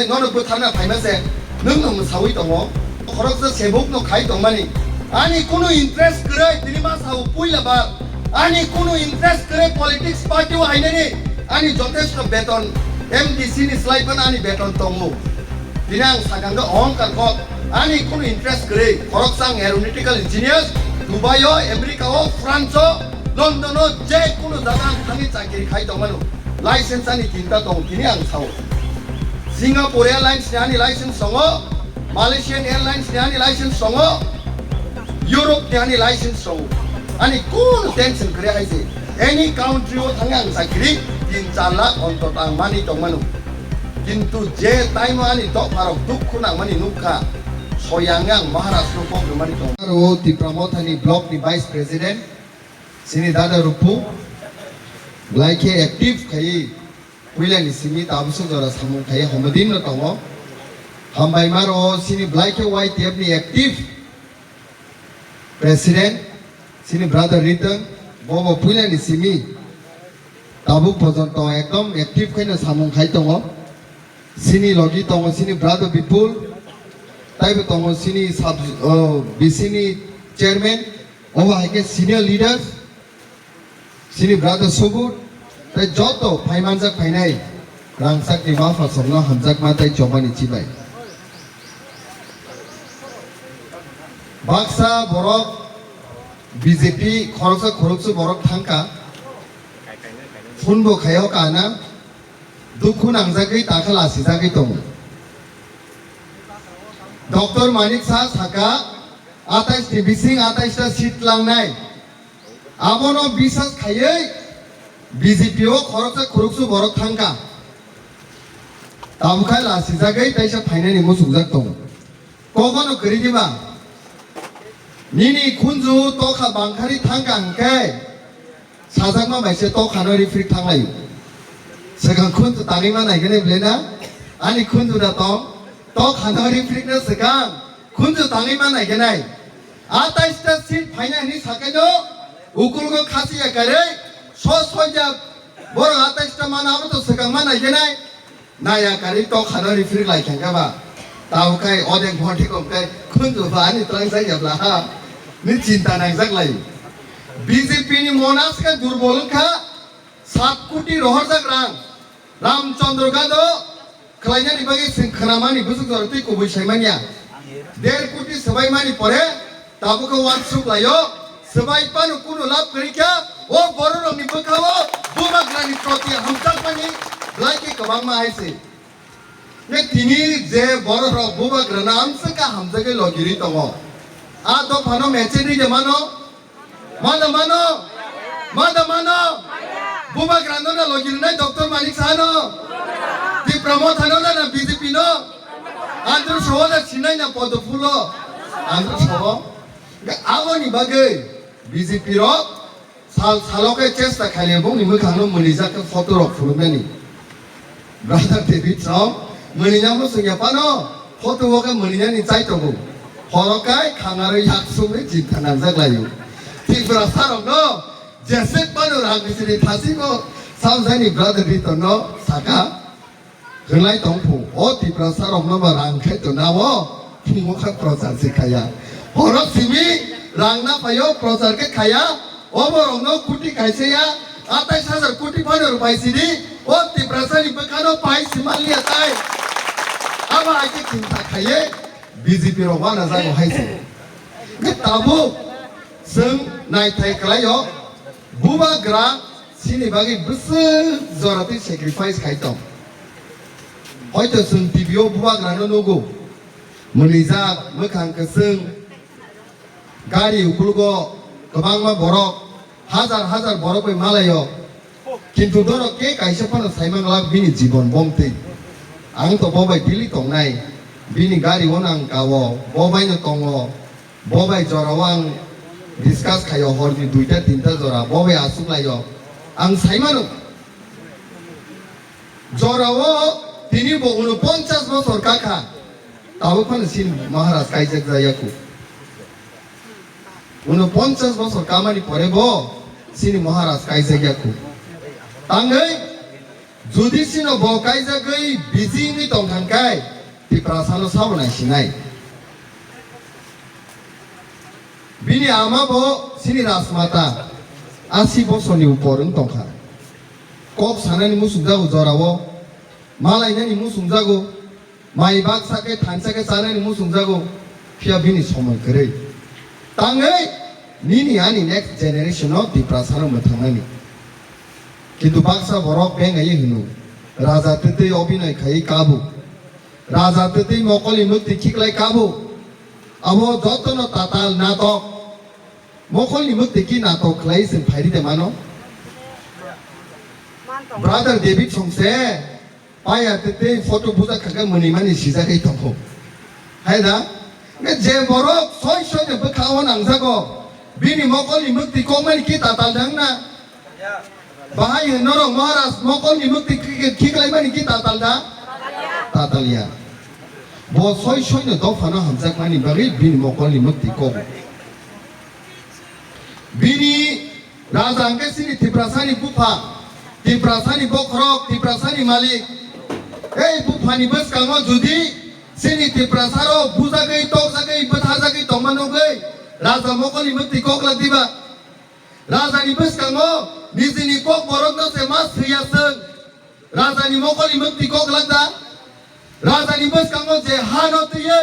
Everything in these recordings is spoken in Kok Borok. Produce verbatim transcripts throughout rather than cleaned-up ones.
Nono bwtharna phaima se, nwng no mwsawi tongo. Khoroksa sebuk no khai tongmani. Ani kunu interest kwrwi, tini ma sao puila bar. Ani kunu interest kwrwi politics party o hainani. Ani jotesto beton, M D C ni slai phano ani beton tongo. Tini ang sakang khe ohongkar kok. Ani kunu interest kwrwi. Khoroksa ang aeronautical engineers, Dubai o, America o, France o, London o, je kunu jaga ang thangwi chakiri khai tongmano. License ani tinta tongo, tini ang sao. Singapore Airlines ni ani license tongo, Malaysian Airlines ni ani license tongo, Europe ni ani license tongo. Ani kunu tension kwrwi hai se. Any country o thangwi ang chakiri tin char lakh ontoto ang manwi tongmano. Kintu je time o ani dopharok dukhu nangmani nukha, soyang ang Maharaj no kok rwmani tongo. Aro Tipra Motha ni block ni vice president, chini dada Rupu, belai khe active khaiwi, puila ni simi tabukso jora samung khaiwi homodin no tongo. Hambai maro chini belai khe Y T F ni active president, chini brother Ritan, bo bo puila ni simi tabuk pojonto ekdom active khaino samung khai tongo. Chini logi tongo chini brother Bipul, taibo tongo chini sub, oh, B C ni chairman, obo hai khe senior leaders, chini brother Subud, tei joto phai manjak phainai rangchak ni ma pha songno hamjakma tei chobani chibai. Baksa borok B J P khoroksa khoroksa borok thangka, phone bo khayo kana, dukhu nangjagwi takha lasijagwi tongo. Doctor Manik Saha saka, atais ni bising atais ta seat langnai. Abono bisas khaiwi B J P o khoroksa khoroksa borok thangka. Tabukha lasijagwi taisa phainani muchungjak tongo. Kokono kwrwi diba? Nini khunju tokha bangkhari thangka hwnkhe sajakma bai se tokhano rifrik thanglaio. Swkang khunju tangwi ma naikhe ne belai na? Ani khunju da tong, tokhano rifrikno swkang khunju tangwi ma naikhe nai. Atais ta seat phaina hwnwi sakaino ukulgo khasiya karwi so soija borok atais ta mana abo to swkang ma naikhe nai. Naya kari tokhano rifrik lai khe ba. Tabo khai odek monthik kom khai khunju ba ani twlang jak ya bla ha. Ni chinta nangjak lai. B J P ni monas khe durbol wngkha, sat koti rohorjak rang. Ramchandra Gado khlainani bagwi chwng khnamani bwswk jora twi kubui saimanya. Der koti swbaimani pore tabukhe uansuk laio, swbai phano kunu lab kwrwi kha, o bororokni bwkhao bubagrani proti hamjakmani belai khe kwbangma hai se. Ne tini je bororok bubagrano amswk kha hamjagwi logirwi tongo. A dophano mecheng ride mano, mada mano, mada mano. Bubagrano na logirwnai Doctor Manik Saha no, Tipra Motha no na B J P no, Andrew Saho na sinai na Podophulo, Andrew Saho. Aboni bagwi B J P rok sal salo khe chesta khaile bongni mwkhangno mwnwijak khe photo rok phunuknani. Brother David Song, mwnwijak mwswngya phano photo o khe mwnwijani chai tongo. Horo kai khangarwi yak sumwi chinta nangjak laio. Tiprasa rokno jeswk phano rang bisini thasiko samsani brother Riton no saka. Hwnlai tong phu, o Tiprasa rokno ba rang khai to na o, phungo kha prochar se khaya. Horo simi rang na phaio prochar khe khaya, o borokno kuti kaisa ya, atais hajar kuti phano rwpai sidi, o Tiprasa ni bwkhano pai simal liya tai. Abo hai khe chinta khaiye B J P rok wana jago hai se. Khe tabuk chwng naithai kwlaio. Bubagra chini bagwi bwswk jora twi sacrifice khai tong. Hoito chwng T V o bubagrano nugo. Mwnwijak, mwkhang kwchwng, gari ukulugo kwbangma borok, hajar hajar borok bai malaio. Kintu dorok ke kaisa phano saimang lak bini jibon bomtwi. Ang to bo bai daily tongnai. Bini gari o nang kao, bo bai no tongo. Bo bai jorao ang discuss khaio, horni duita tinta jora, bo bai aswk laio. Ang sai mano, jorao tini bo unoponchas bosor kakha, tabuk phano chini Maharaj kaijak jaya khu. Unoponchas bosor kamani pore bo chini Maharaj kaijak ya khu. Tangwi Jodi sino bo kaijagwi busy wngwi tongkha hwnkhe Tiprasano sabo naisinai. Bini ama bo sini Rajmata asi bosorni upor wng tongkha. Kok sanani muchungjago jorao, malainani muchungjago, mai baksa khe thansa khe chanani muchungjago, phiya bini somoi kwrwi. Tangwi nini ani next generation-o Tiprasano mwthangnani. Kintu baksa borok bengaiwi hino, raja twtwi obinoi khaiwi kabo. Raja twtwi mokolni mwktwi khiklai kabo. Abo jotono tatal natok. Mokolni mwktwi ki natok khlai chwng phairi de mano. Brother David songse paya twtwi photo bujak kha khe mwnwi mani sijak wi tongo. Hai da? Nge je borok soi soi de bwkha o nangjago. Bini mokolni mwktwi kokmani ki tatal dang na? Bahai hwn norok Maharaj mokolni mwktwi khe-, khiklaimani ki tatal da? Tatal ya. Bo soi soino dophano hamjakmani bagwi bini mokolni mwktwi kobo. Bini raja hwnkhe chini Tiprasani bupha, Tiprasani bokhorok, Tiprasani malik. Ei buphani bwskango judi chini Tiprasarok bujagwi, tokjagwi, bwtharjagwi tongma nugwi raja mokolni mwktwi koklak diba? Rajani bwskango nijini kokborokno se ma swiya chwng. Rajani mokolni mwktwi koklak da? Rajani bwskango je hano twiwi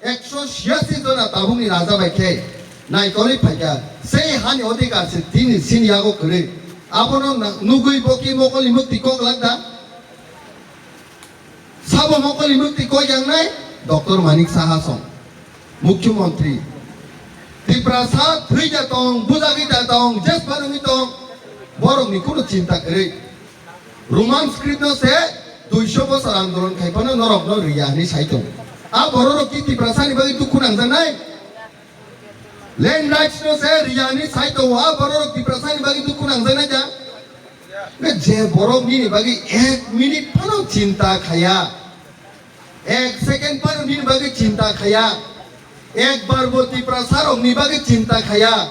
ekso chhiyasi jona tabukni raja bai khe naikolwi phaikha. Sei hani odhikar se tini sini yago kwrwi. Abono na-, nugwi bo ki mokolni mwktwi koklak da? Sabo mokolni mwktwi kok yangnai Doctor Manik Saha song, Mukhyamantri. Tiprasa thwi da tong, bujagwi da tong, jes barwngwi tong, borokni kunu chinta kwrwi. Roman script no se duiso bosor andolon khai phano norokno riya hwnwi sai tongo. A bororok ki Tiprasani bagwi dukhu nangjaknai? Land rights no se riya hwnwi sai tongo, a bororok Tiprasani bagwi dukhu nangjaknai da? Nge je borok nini bagwi ek minute phano chinta khaya, ek second phano nini bagwi chinta khaya, ekbar bo Tiprasa rokni bagwi chinta khaya,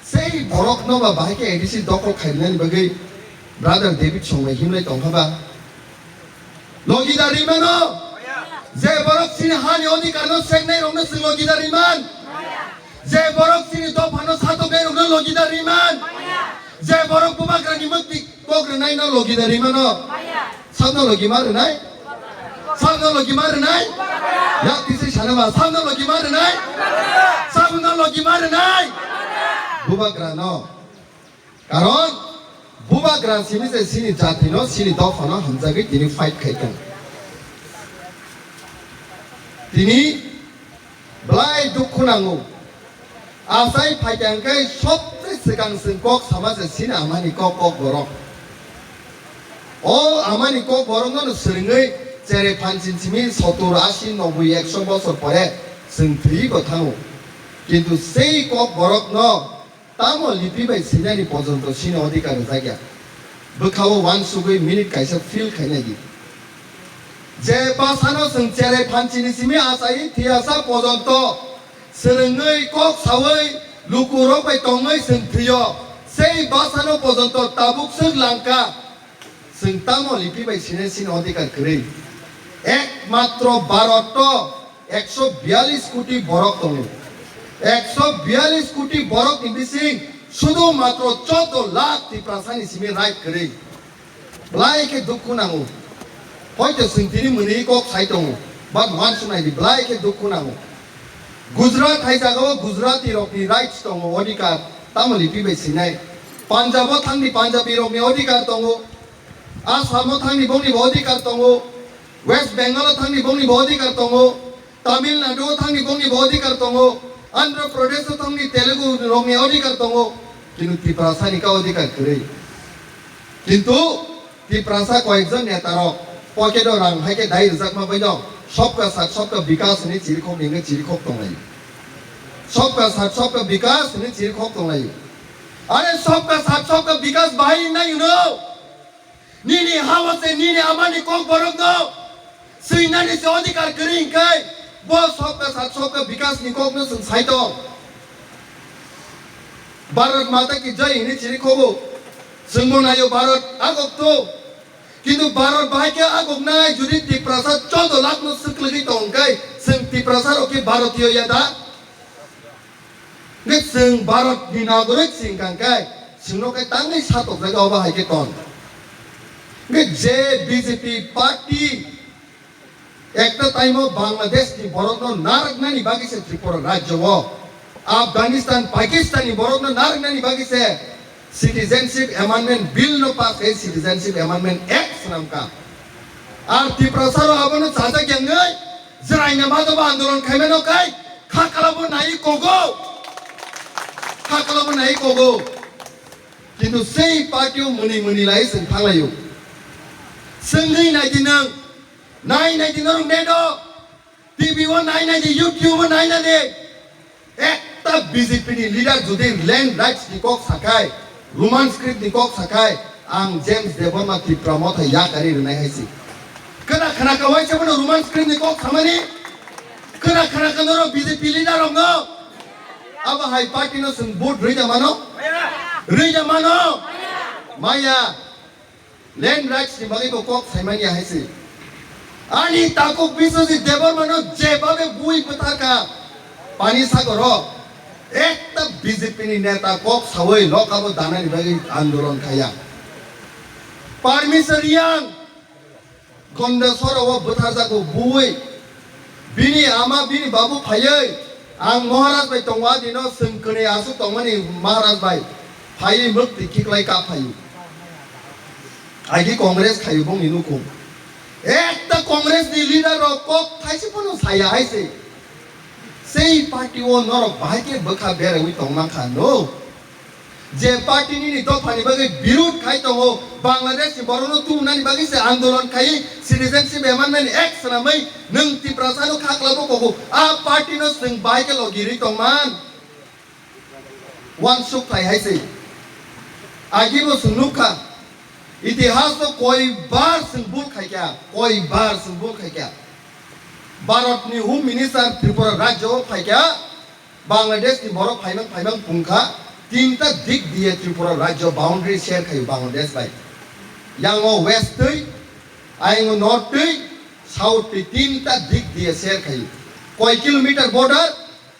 sei borokno ba bahai khe A D C dokhol khainani bagwi Brother David songbai himlai tongkha ba? Logidar rimano? Je borok chini hani odhikar no seknai rokno chwng logidar riman? Je borok chini dophano satoknai rokno logidar riman? Je borok bubagrani mwktwi kok rwnai no logidar rimano? Sabno logi ma rwnai? Sabno logi ma rwnai? Yak tisi sana ba, sabno logi ma rwnai? Sabno logi ma rwnai? Bubagrano. Karon bubagra simi se sini jatino, sini dophano hamjagwi tini fight khai tong. Tini belai dukhu nango. Asai phaikha hwnkhe sobse swkang chwng kok sama se sini amani kok, kok borok. O amani kok borokno no swrwngwi chere phanchini simi sotur, asi, noboi, ekso bosor pore chwng thwiwi bo thango. Kintu sei kok borokno tamo lipi bai swinani pojonto sini odhikar rwjakya. Bwkhao uansugwi minute kaisa feel khainai di. Je bwsano chwng cherai phanchini simi achai thwiyasa pojonto swrwngwi kok sawi lukurok bai tongwi chwng thwiyo, sei bwsano pojonto tabuk swk langkha. Chwng tamo lipi bai sinai sini odhikar kwrwi? Ekmatro Bharat o ekso biyalish koti borok tongo. Ekso biyalish koti borok ni bising sudu matro chordo lakh Tiprasani simi right kwrwi. Belai khe dukhu nango. Hoito chwng tini mwnwi kok sai tongo, but uansuknai di belai khe dukhu nango. Gujarat hai jagao Gujarati rokni rights tongo, odhikar tamo lipi bai sinai. Punjab o thangni Punjabi rokni odhikar tongo. Assam o thangni bongni bo odhikar tongo, West Bengal o thangni bongni bo odhikar tongo, Tamil Nadu o thangni bongni bo odhikar tongo, Andhra Pradesh o thangni Telugu rokni odhikar tongo, kintu Tiprasa ni ka odhikar kwrwi. Kintu Tiprasa koyekjon neta rok pocket o rang hai khe dai rwjakma bai no Sabka Sath Sabka Vikas hwnwi chirikhok ni hwnwi chirikhok tonglaio. Sabka Sath Sabka Vikas hwnwi chirikhok tonglaio. Are Sabka Sath Sabka Vikas bahai nai hwno? Nini ha o se nini amani kok borok no swinani se odhikar kwrwi hwnkhe bo Sabka Sath Sabka Vikas ni kok no chwng sai tong. Bharat Mata Ki Jai hwnwi chiri khobo. Chwng bo naio Bharat agok to. Kintu Bharat bahai khe agoknai, jodi Tiprasa choudo lakh no swklwgwi tong khe, chwng Tiprasa rok khe Bharatiyo ya da? Hwnkhe chwng Bharat ni nagorok chwng kang khe, chwngno khe tangwi satokjak obo hai khe ton. Hwnkhe je B J P party ekta time o Bangladesh ni borok no narwknani bagwi se Tripura rajyo o, Afghanistan, Pakistan ni borok no narwknani bagwi se Citizenship Amendment Bill no pass khe Citizenship Amendment Act swnam kha. Ar Tiprasa rok abono chajak yangwi jwraina bagwi bo andolon khaimano kai khakala bo nai kogo. Khakala bo nai kogo. Kintu sei party o mwnwi mwnwi lai chwng thanglaio. Chwngwi nai di nwng, nai nai di norok nedo. T V o nai nai di, YouTube o nai nai di. Ekta B J P ni leader jodi land rights ni kok sakhai, Roman script ni kok sakhai, ang James Debbarma Tipra Motha yakari rwnai hai se. Khna khna ka waisa bono Roman script ni kok samani? Khna khna ka norok B J P leader rok no? Abo hai party no chwng vote rwida mano? Rwida mano? Maya. Land rights ni bagwi bo kok saimani ya hai se. Ani takuk Biswajit Debbarma no je babe bui bwthar kha pani sagoro, ekta B J P ni neta kok sawi lokabo danani bagwi andolon khaya. Parmeswar Riyang Gonda sora o bwtharjago bui. Bini ama, bini babu phaiwi, ang Maharaj bai tongo, adino chwng kwnwi aswk tongmani Maharaj bai phaiwi mwktwi khiklai kap phaio. Agi Congress khaio bongni nukhung. Ekta Congress ni leader rok kok thaisi phano saya hai se. Sei party o norok bahai khe bwkha beraiwi tongma kha no? Je party nini dophani bagwi birud khai tongo, Bangladesh ni borokno tubunani bagwi se andolon khai, Citizenship Amendment Act swnamwi nwng Tiprasa no kha kwlabo kogo. A party no chwng bahai khe logirwi tongman. Wansuk khai hai se. Agi bo chwng nukha. Itihas no koi bar chwng bul khaikha, koi bar chwng bul khaikha. Bharat ni Home Minister Tripura rajyo o phaikha. Bangladesh ni borok phaimang phaimang pungkha, tinta dik diye Tripura rajyo boundary share khayo Bangladesh bai. Yango west twi, ayongo north twi, south twi tinta dik diye share khayo. Koi kilometer border?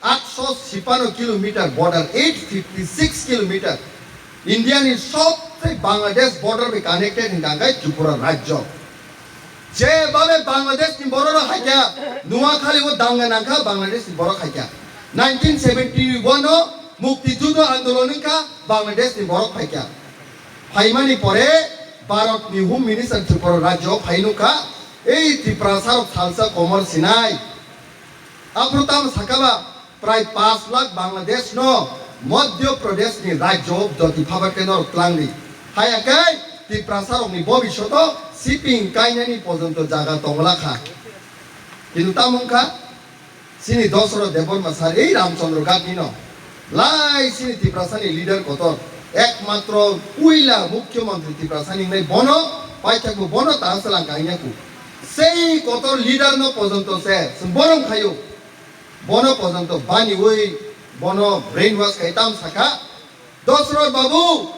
Aatso sipano kilometer border, eight fifty six kilometer. India ni sobse Bangladesh border bai connected hinka khe Tripura rajyo. Je babe Bangladesh ni borok rok haikya, Noakhali o danga nangkha Bangladesh ni borok haikya. Nineteen seventy one o mukti judo andolon wngkha Bangladesh ni borok phaikya. Phaimani pore Bharat ni Home Minister Tripura rajyo o phai nukha, ei Tiprasa rok salsa komor sinai. Aphuru tamo sakha ba, prai paanch lakh Bangladesh no Madhya Pradesh ni rajyo o joti phabar khe norok twlang di. Haya khe Tiprasa rok ni bobishoto siping kainani pojonto jaga tongla kha. Kintu tamo wngkha, chini Dosro Debbarma sir ei Ramchandra Ghat ni no lai chini Tiprasa ni leader kotor, ekmatro puila mukhyamantri Tiprasa ni wngnai bono, paithakbo bono ta swlang kainyaku. Sei kotor leader no pojonto se chwng borom khayo. Bono pojonto baniwi bono brainwash khai tam sakha, "Dosrot babu,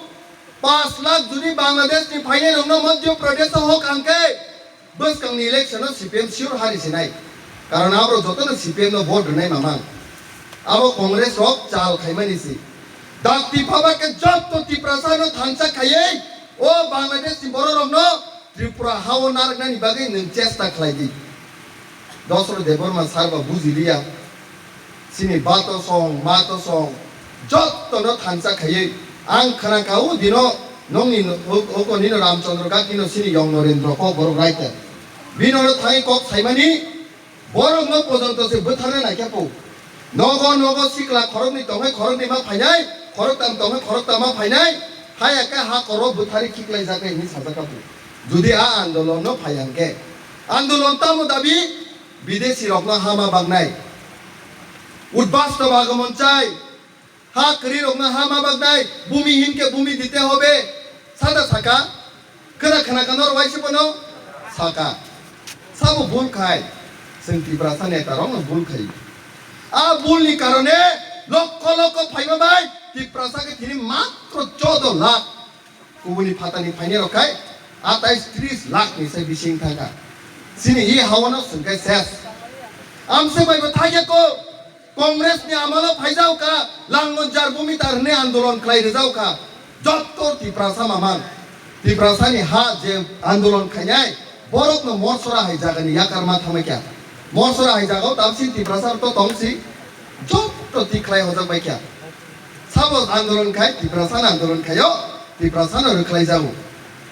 paanch lakh jodi Bangladesh ni phainai rokno Madhya Pradesh o hok ang khe, bwskang ni election o C P M sure hari sinai. Karon abo jotono C P M no vote rwnai mamang. Abo Congress rok chal khaimani si. Dakti phabar khe jotto Tiprasa no thansa khaiwi o Bangladesh ni borok rokno Tripura ha o narwknani bagwi nwng chesta khlai di." Dosro Debbarma sir ba buji liya. Chini ba to song, ma to song, jotto no thansa khaiwi ang khna kha o dino nongni hok-, hoko nino Ramchandra Ghat nino chini Yong Norendra kok borok writer. Bino no thangwi kok saimani, borok no pojonto se bwtharna naikha po. Nogo nogo sikla khoroknwi tongkhe khoroknwi ma phainai, khoroktam tongkhe khoroktam ma phainai, haya khe ha koro bwtharwi khiklai jaknai hinwi sajak kha po. Jodi a andolon no phai ang khe, andolon tamo dabi? Bidesi rokno hama bagnai. Udbastaba agomon chai. Ha kwrwi rokno hama bagnai. Bumi hinke bumi dite hobe. Sada saka. Khna khna kano rwai se bono saka. Sabo bul khai. Chwng Tiprasa neta rokno bul khai. A bul ni karone lokho lokho phaima bai Tiprasa ke thini matro chodo lakh. Kubuni phatani phainai rok khai, Atais tris lakh ni se bising thangkha. Chini e hawano swngkhe ses. Amse bai bo thaiya ko Congress ni amalo phaijao ka Langonjar Bhumi Tar hwnwi andolon khlai rwjao ka. Jotto Tiprasa mamang. Tiprasa ni ha je andolon khainai borok no morsora hai jaga ni yakar ma thamai kya. Morsora hai jaga o tamsin Tiprasa to tongsi jotto tikhlai hojak bai kya. Sabo andolon khai, Tiprasa no andolon khaio, Tiprasa no rwkhlai jago.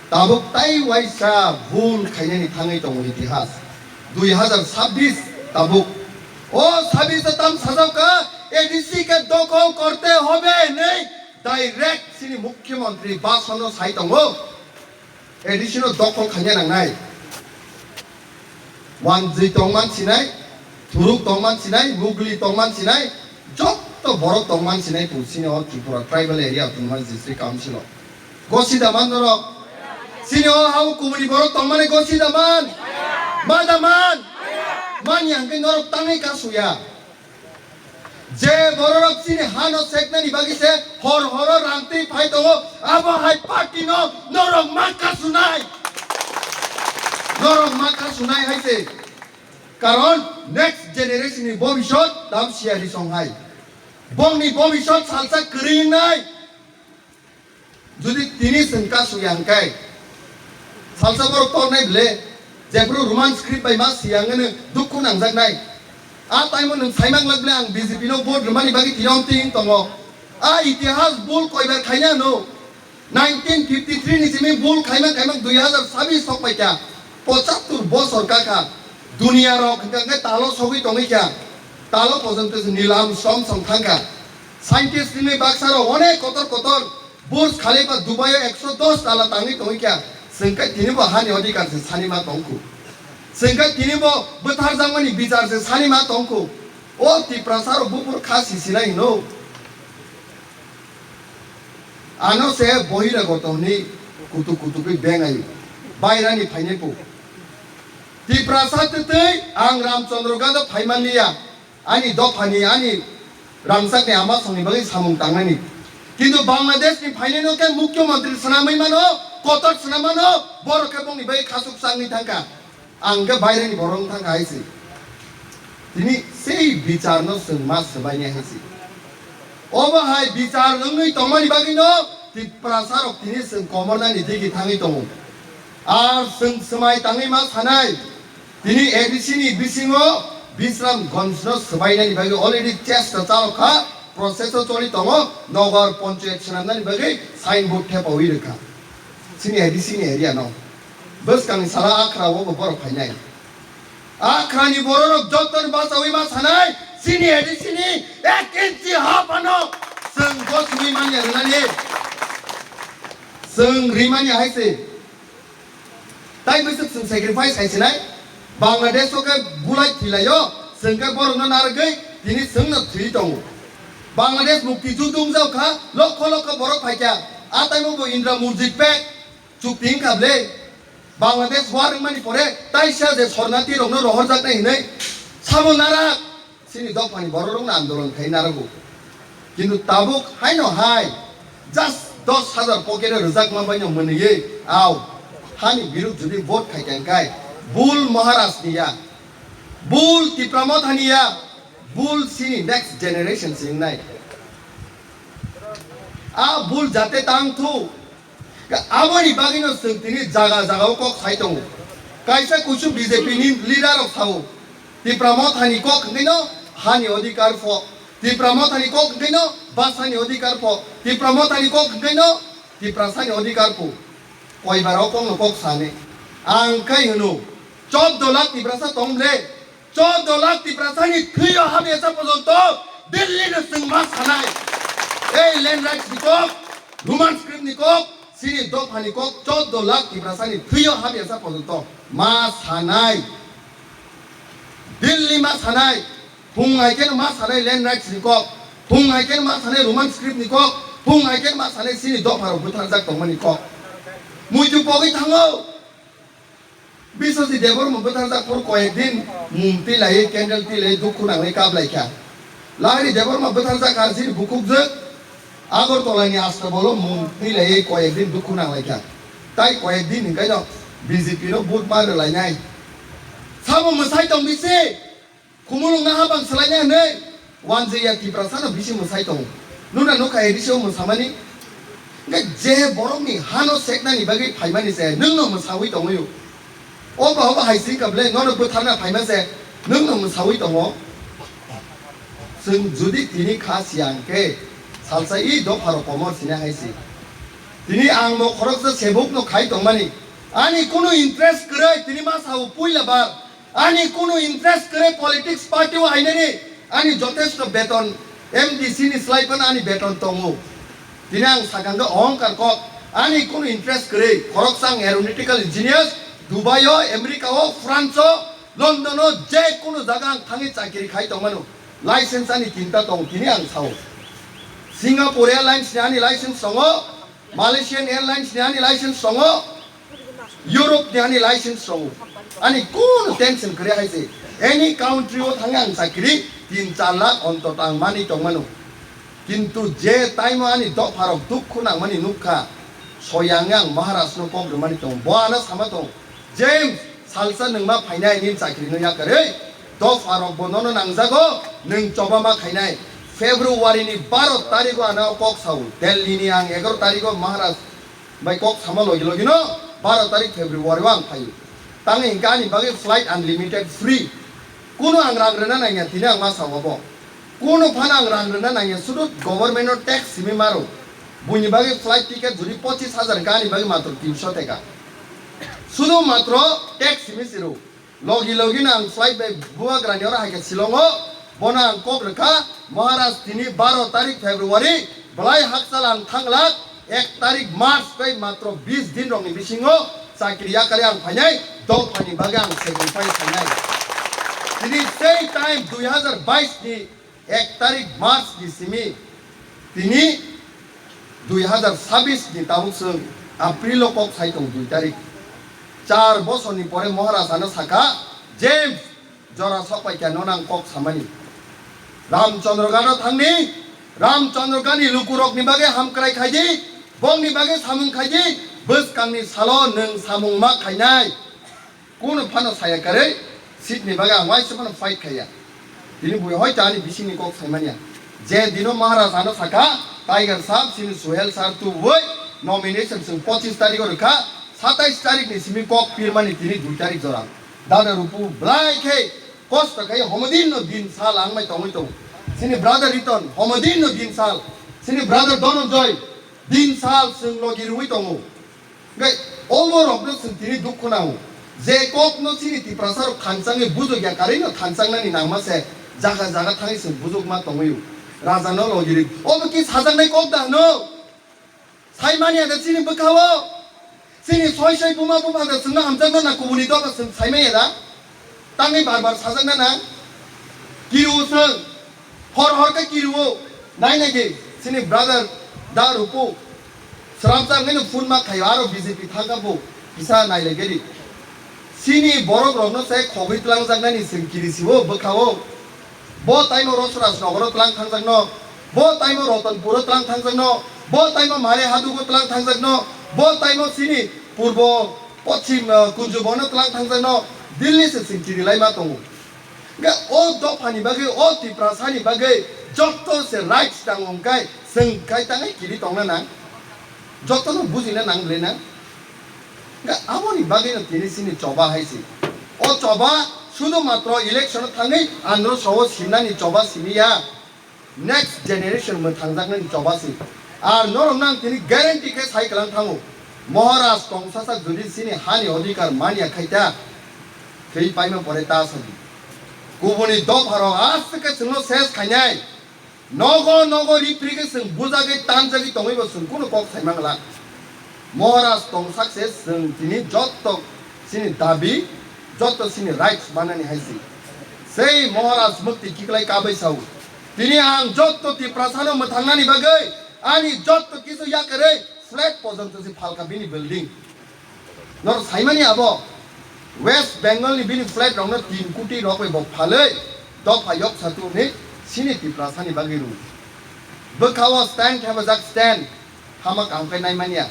Tabuk tai waisa bul khainani thangwi tongo itihas. Dui hazar sabbish tabuk. O sabbish tam sajak ka, A D C ke dokol korte hobe nei direct sini mukhyamantri basono sai tongo. A D C no dokol khaina nangnai. Wanjwi tongman sinai, Thuruk tongman sinai, Mugli tongman sinai, jotto borok tongman sinai, pulsini o Tripura Tribal Area Autonomous District Council o. Gosida man norok, sini o hao kubuni borok tongmani gosida man, mada man, mani hangke norok tangai kasuya. Je bororok chini hano seknani bagwi se hor horo rangtwi phai tongo, abo hai party no norok ma kasunai. Norok ma kasunai hai se. Karon next generation ni bobisot tam siya risong hai. Bongni bobisot salsa kwrwi wngnai. Jodi tini chwng kasu ya hwnkhe, salsa borok tornai ble, jephru Roman script bai ma siyang hwnwi dukhu nangjaknai. A taimo nwng saimang lak ble ang B J P no vote rwmani bagwi tiyong tiyong tongo. A itihas bul koibar khaina no. Nineteen fifty three ni simi bul khaima khaima dui hazar sabis sok paikha. Pochattur bosor kakha. Duniya rok hwnkha khe talo sogwi tongwi kha. Talo pojonto se nilam som som thangkha. Scientist ni baksa rok onek kotor kotor Burj Khalifa Dubai o ekso dos tala tangwi tongwi kha, chwng khe tini bo hani odhikar se sani ma tongkhu. Chwng khe tini bo bwtharjakmani bichar se sani ma tongkhu. O Tiprasa rok buphuru kha sisinai hino. Ano se bohiragoto hwnwi kutuk kutukwi bengai bairani phainai po. Tiprasa twtwi ang Ramchandra Gada phaimanliya. Ani dophani, ani rangchakni ama songni bagwi samung tangnani. Kintu Bangladesh ni phainai no khe mukhyamantri swnamwi mano, kotor swnam mano, borok khe bongni bagwi khasuk changni thangkha. Ang khe baireni borok wng thangkha hai se. Tini sei bichar no chwng ma swbainai hai se. Obo hai bichar wngwi tongmani bagwi no Tiprasa rok tini chwng komornani digi thangwi tongo. Ar chwng swmai tangwi ma sanai. Tini A D C ni bisingo Bisramganj no swbainani bagwi already chesta chalok kha, process o choli tongo, nogar ponchayat swnamnani bagwi signboard thepawi rwkha. Chini A D C ni area no. Bwskangni sala Akhra o bo borok phainai. Akhra ni borok rok joto ni bachawi ma sanai, chini A D C ni ek inchi ha phano chwng goswi manya rwnani. Chwng rimani hai se. Tai bwswk chwng sacrifice hai sinai, Bangladesh o khe bulai thilaio, chwng khe borokno narwgwi tini chwngno thwi tongo. Bangladesh mukti judung jao kha, lokho lokho borok phaikha, a taimo bo Indra Murjik pek chukti wngkha ble. Bangladesh war wngmani pore taisa je sornati rokno rohorjaknai hinwi sabo narak. Chini dophani bororokno andolon khai narogo. Kintu tabuk haino hai just dos hajar pocket o rwjakma baino mwnwiwi au hani biruk jodi vote khai kha hwnkhe bul Maharaj ni ya, bul Tipra Motha ni ya, bul chini next generation se wngnai. A bul jate tang thu. Aboni bagwino chwng tini jaga jagao kok sai tongo. Kaisa kusu B J P ni leader rok sao, Tipra Mothani kok hwnkhe no hani odhikar pho, Tipra Mothani kok hwnkhe no bwsani odhikar pho, Tipra Mothani kok hwnkhe no Tiprasani odhikar pho. Koibar o kokno kok sani. Ang khai hwno, chordo lakh Tiprasa tong le, chordo lakh Tiprasani thwio hamyasa porjonto Delhi no chwng ma sanai. Ei land rights ni kok, Roman script ni kok, chini dophani kok, chordo lakh Tiprasani thwio hamyasa porjonto ma sanai. Delhi ma sanai. Phung hai khe ma sanai land rights ni kok. Phung hai khe ma sanai Roman script ni kok. Phung hai khe ma sanai chini dopha rok bwtharjak tongmani kok. Muitu pogwi thango. Biswajit Debbarma bwtharjak phuru koyek din mum twi laiwi, candle twi laiwi, dukhu nangwi kap lai kha. Lahiri Debbarma bwtharjak kha, chini bukhukjwk Agartala ni Astabalo mum twi laiwi koyek din dukhu nang lai kha. Tai koyek din hinkaino B J P no vote ma rwlainai. Sabo mwsai tong bisi. Khumulwng na habang swlainai hwnwi wanjwi ya Tiprasa no bisi mwsai tongo. Nuna nukha A D C o mwsamani. Hwnkhe je borokni hano seknani bagwi phaimani se nwng no mwsawi tongwi o. O ba obo hai swi kable nono bwtharna phaima se nwng no mwsawi tongo. Chwng jodi tini kha siya hwnkhe salsa i dopha rok komor sina hai si. Tini ang bo khoroksa sebuk no khai tongmani. Ani kunu interest kwrwi tini ma sao puila bar. Ani kunu interest kwrwi politics party o hainani ani jotesto beton M D C ni slai phano ani beton tongo. Tini ang sakang khe ohongkar kok ani kunu interest kwrwi khoroksa ang aeronautical engineers Dubai o, America o, France o, London o je kunu jaga ang thangwi chakiri khai tongmano license ani tinta tong tini ang sao. Singapore Airlines ni ani license tongo, Malaysian Airlines ni ani license tongo, Europe ni ani license tongo. Ani kunu tension kwrwi hai se. Any country o thangwi ang chakiri tin char lakh ontoto ang mani tongmano. Kintu je time o ani dopha rok dukhu nangmani nukha, soyang ang Maharaj no kok rwmani tongo. Bo ano sama tongo, "James, salsa nwng ma phainai nini chakiri no yakarwi. Dopha rok bo nono nangjago, nwng choba ma khainai." February ni baro tarik o ano kok sao. Delhi ni ang egaroh tarik o Maharaj bai kok sama logi logi no baro tarik February o ang phaio. Tangwi hinkhe ani bagwi flight unlimited free. Kuno ang rang rwna nangya tini ang ma sao bo. Kuno phano ang rang rwna nangya sudu government no tax simi maro. Buini bagwi flight ticket jodi pochis hajar hinkhe ani bagwi matro tinso teka. Sudu matro tax simi siro. Logi logi no ang flight bai Bubagrani oro hai khe Shillong o, bono ang kok rwkha, Maharaj tini baro tarik February, belai hakchal ang thanglak, ek tarik March tei matro bis din rokni bisingo chakri yakarwi ang phainai, dophani bagwi ang sacrifice khainai. Tini sei time dui hazar bais ni ek tarik March ni simi tini dui hazar sabis ni tabuk chwng April o kok sai tong dui tarik. Char bosor ni pore Maharaj ano sakha, "James, jora sok pai kha nono ang kok samani. Ramchandra Ghat o thangni, Ramchandra Ghat ni lukurok ni bagwi hamkrai khaidi, bongni bagwi samung khaidi, bwskang ni salo nwng samung ma khainai." Kuno phano saya karwi seat ni bagwi ang waisa phano fight khaiya. Tini bui hoito ani bisingni kok saimanya. Je dino Maharaj ano sakha, "Tiger sahab, sini Suhel sir tubui nomination chwng pochis tarik o rwkha, satais tarik ni simi kok pirmani tini dui tarik jora." Dada Rupu belai khe kosto khai homodin no din sal ang bai tongwi tongo. Sini brother Riton homodin no din sal, sini brother Dhananjay din sal chwng logi rwui tongo. Hwnkhe omo rokno chwng tini dukhu nango. Je kokno chini Tiprasa rok thanchangwi bujokya karwi no thanchangnani nangma se jaga jaga thangwi chwng bujokma tongwi o. Raja no logiri. Obo ki sajaknai kok da hwno? Saimanya da chini bwkhao? Chini soi soi buma bupha da chwngno hamjakno na kubuni doga chwng saimanya da? Tangwi bar bar sajakna nang? Kiru chwng. Hor hor khe kiru-o. Nai nai di. Chini brother Da Rupu. Sramsa wngwi no phone ma khaio, aro B J P thangkha bo. Kisa nai lai gedi. Chini borok rokno se khogwi twlangjaknani chwng kiri si-o, bwkha-o. Bo taimo Rosraj nogoro twlang thangjakno. Bo taimo Rotonpuro twlang thangjakno. Bo taimo Mare Hadugo twlang thangjakno. Bo taimo chini purbo Pochim, uh, Kunjubongno twlang thangjakno Delhi se chwng kiri lai ma tongo. Hwnkhe o dophani bagwi, o Tiprasani bagwi joto se rights nango hwnkhe chwng khai tangwi kiri tongna nang. Jotono bujina nang ble nang. Hwnkhe aboni bagwino tini chini choba hai se. O choba sudu matro election thangwi andro sao sinani choba simi ya. Next generation mwthangjaknani choba se. Ar norokno ang tini guarantee khe sai kwlang thango. Maharaj tongsasak jodi chini hani odhikar manya khai ta, thwi paima pore ta sadi. Kubuni dopharok aswk khe chwngno ses khainai. Nogo nogo ripri khe chwng bujagwi tanjagwi tongwibo chwng kunu kok sai mangla. Maharaj tongsak se chwng tini jotto chini dabi, jotto chini rights manani hai se. Sei Maharaj mukti kiklai kabai sao. Tini ang jotto Tiprasano mwthangnani bagwi ani jotto kisu yakarwi flat porjonto se phalka bini building. Nor saimani abo West Bengal ni bini flat rokno tin koti rok bai bo phalwi dopha yok satu ni sini Tiprasani bagwi rw. Bwkhao stand thebajak stand hama kaham khe naimanya.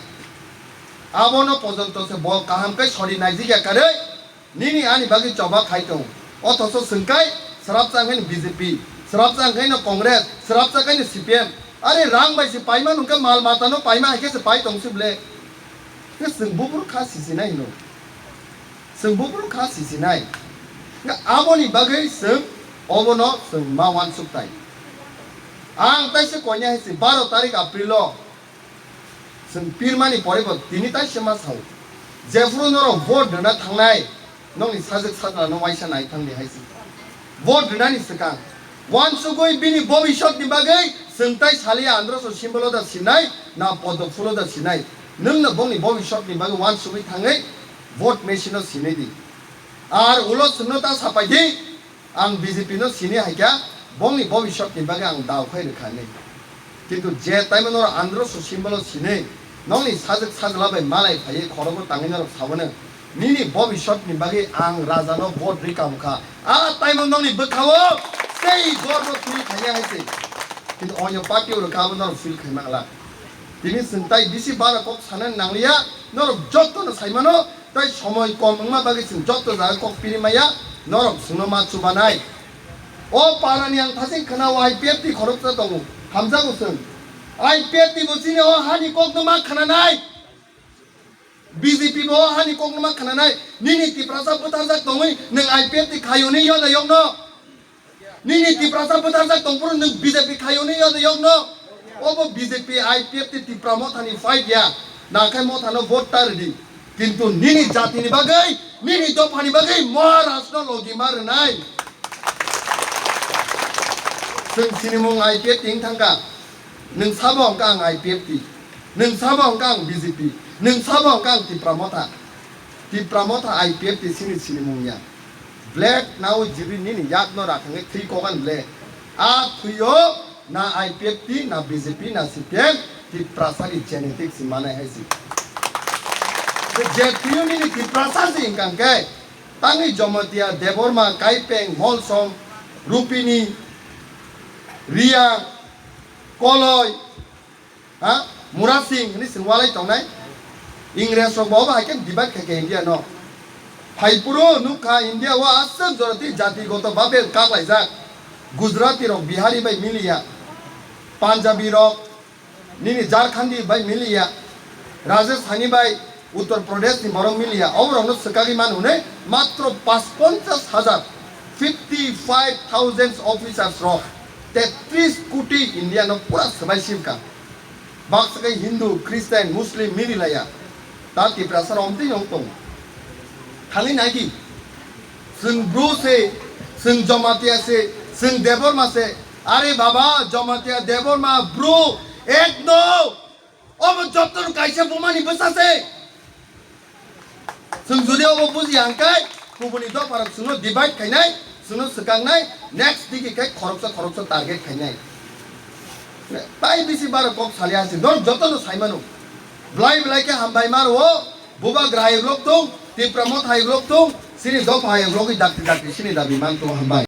Abono pojonto se bo kaham khe sori naijikya karwi nini ani bagwi choba khai tong. Othoso chwng kai srapsa wngkhaino B J P, srapsa wngkhaino Congress, srapsa wngkhaino C P M. Are rang bai se paima nungkhe mal matano paima hai khe se pai tong se ble. Khe chwng buphuru kha sisinai hino. Chwng buphuru kha sisinai. Khe aboni bagwi chwng obono chwng ma uansuk tai. Ang taisa koina hai se baro tarik April o chwng pirmani pore bo tini taisa ma sao. Jephuru norok vote rwna thangnai, nokni sajwk sajla no waisa nai thangdi hai se. Vote rwnani swkang uansugwi bini bobiswt ni bagwi chwng tai saliya androso symbol o da sinai, na poddo phulo da sinai. Nwng no bongni bobiswt ni bagwi uansugwi thangwi vote machine o sinai di. Ar ulo chwngno ta sapai di, ang B J P no sini hai kha, bongni bobiswt ni bagwi ang dao khai rwkha hinwi. Kintu je taimo norok androso symbol o sini, nokni sajwk sajla bai malai phaiwi khorogo tangwi norok sabono, nini bobiswt ni bagwi ang raja no vote rwi kabo kha. A taimo nokni bwkhao tei gorbo feel khaiya hai se. Kintu onyo party o rwkha abo norok feel khai mangla. Tini chwng tai bisi bara kok sanani nangliya, norok joto no saimano, tai somoi kom wngma bagwi chwng joto jaga kok piri maya, norok chwngno ma chubanai. O parani ang thasing khna o I P F T khoroksa tongo, hamjago chwng. I P F T bo chini o hani kokno ma khnanai. B J P bo o hani kokno ma khnanai. Nini Tiprasa bwtharjak tongwi nwng I P F T khaio ni yoda yokno. Nini Tiprasa bwtharjak tongphuru nwng B J P khaio ni yoda yokno. Obo B J P I P F T Tipra Mothani fight ya. Nakhai Mothano vote ta rwdi. Kintu nini jatini bagwi, nini dophani bagwi Maharaj no logi ma rwnai. Chwng sinimung I P F T wng thangkha. Nwng sabo hwnkha ang I P F T. Nwng sabo hwnkha ang B J P. Nwng sabo hwnkha ang Tipra Motha. Tipra Motha I P F T sini sinimung ya. Black nao jiri nini yak no rakhangwi thwi kogan ble. A thwio na I P F T, na B J P, na C P M, Tiprasa ni genetics manai hai si. Je thwio nini Tiprasa si hwnkha hwnkhe, tangwi Jamatia, Debbarma, Kaipeng, Molsom, Rupini, Riya, Koloi, ha? Murasing hwnwi chwng walai tongnai. Ingres rok bo obo hai khe divide khai kha India no. Phaiphuru nukha India o aswk jora twi jati goto babe kak laijak. Gujarati rok Bihari bai miliya. Punjabi rok nini Jharkhandi bai miliya. Rajasthani bai Uttar Pradesh ni borok miliya. Oborokno swkagwi mano hwnwi matro paanchponchas hajar, fifty five thousand officers rok tetris koti India no pura swbai simkha. Baksa khe Hindu, Christian, Muslim mili laya. Ta Tiprasa rok omtwi no tong. Thangwi nai di. Chwng Bru se, chwng Jamatia se, chwng Debbarma se. Are baba, Jamatia, Debbarma, Bru, ek no. Obo joto no kaisa bumani bwsa se. Chwng jodi obo bujiya hwnkhe, kubuni dopharok chwngno divide khainai, chwngno swkangnai, next digi khe khoroksa khoroksa target khainai. Tai bisi baro kok salia se, norok jotono saimano. Belai belai khe hambai ma rwo, bubagra hai uklok thung, Tipra Motha hai uklok thung, chini dopha hai uklogwi dakti dakti chini dabi man tongo, hambai.